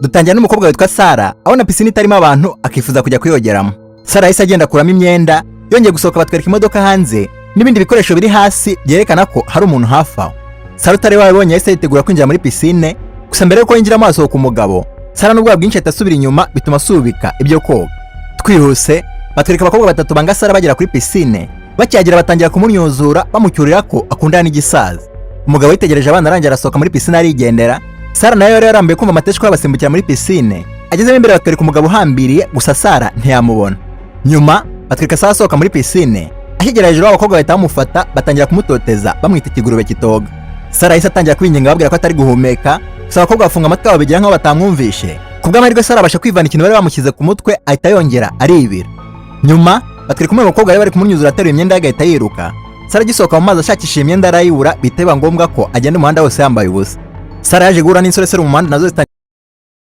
Dutangira n'umukobwa witwa Sara abona pisine itarimo abantu, akifuza kujya kuyogeramo. Sara yahise agenda akuramo imyenda. Yongeye gusohoka, batwereka imodoka hanze n'ibindi bikoresho biri hasi byerekana ko hari umuntu hafi aho. Sara utari wabibonye yahise yitegura kwinjira muri pisine. Gusa mbere yuko yinjiramo hasohoka umugabo. Sara n'ubwoba bwinshi ahita asubira inyuma, bituma asubika ibyo koga. Twihuse, batwereka abakobwa batatu banga Sara bagera kuri pisine. Bakihagera batangira kumunyuzura, bamucyurira ko akundana n'igisaza. Umugabo yitegereje abana, arangira arasohoka muri pisine arigendera. Sara nayo yari yarambuye kumva amateshwa, basimbukira muri pisine. Agezemo imbere batwereka umugabo uhambiriye, gusa Sara ntiyamubona. Nyuma batwereka Sara asohoka muri pisine. Akigera hejuru, abakobwa bahita bamufata, batangira kumutoteza, bamwita ikigurube kitoga. Sara yahise atangira kwinginga, ababwira ko atari guhumeka. Gusa abakobwa bafunga amatwi yabo, bigira nk'aho batamwumvishe. Ku bw'amahirwe Sara abasha kwivana ikintu bari bamushyize ku mutwe, ahita yongera aribira. Nyuma batwereka umwe mu bakobwa bari bari kumunyuzura ateruye imyenda ye, agahita yiruka. Sara agisohoka mu mazi ashakishije imyenda arayibura, bihita biba ngombwa ko agenda umuhanda wose yambaye ubusa. Sara yaje guhura n'insoresore mu muhanda, nazo zitangira